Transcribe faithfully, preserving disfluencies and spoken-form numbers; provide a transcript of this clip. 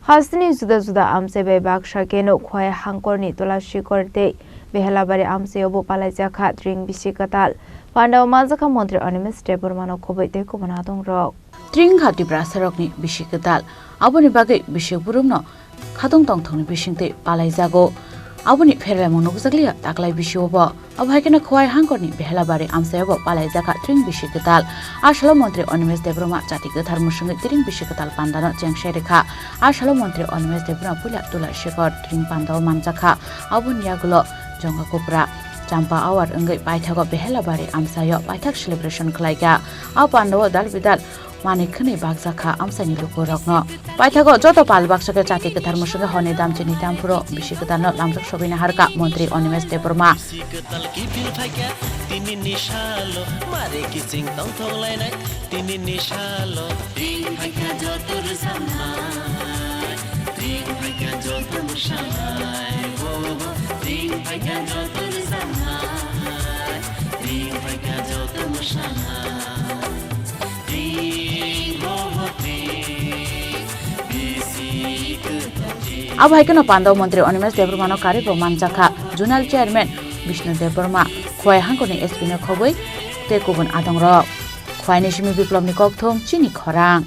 Hasteni juda juda amchai bai baksa keno Khowai hangkorni Tulashikor tei Behelabari amchaio bo palaijak kha tring bisi kwtal. Pandao manjakha Montri Animesh Debbarmano khoboi tei kubun adongrok. Tring kha Tiprasarokni bisi kwtal. Aboni bagwi bisi burumno khatong tongthokni bisingtwi palaijago. Aboni pherbaimung nukjakliya taklai bisio bo. Abo hai kheno Khowai hangkorni Behelabari amchaio bo palaijakha tring bisi kwtal. A salo Montri Animesh Debbarma chati kwthar mwswngwi tring bisi kwtal pandano chengsai rwkha. A salo Montri Animesh Debbarma puila Tulashikor tring pandao manjakha. Aboni yagulo Jongakopra, Champa Awar wngwi paithago Behelabari amchaio paithak celebration khlaikha. A pandao dal bidal manwi khwnwi bakjakha amchaini lukurokno. Paithago joto pal baksa khe chati kwthar mwswngwi horni damchini tamphuro bisi kwtalno lamjak sogwi naharkha Montri Animesh Debbarma. Kwtal kiphil phaikha tinini salo, mare kiching tongthok lainai tinini salo. Tring phaikha joto rwchapnai, tring phaikha joto mwsanai, oh, tring phaikha joto rwchapnai, tring phaikha joto mwsanai. Abo hai kheno pandao Montri Animesh Debbarmano karwi bo manjakha Zonal Chairman Bishnu Debbarma, Khowai hangkorni S P no khoboi tei kubun adongrok. Khowai ni simi Biplobni kokthum chini khorang.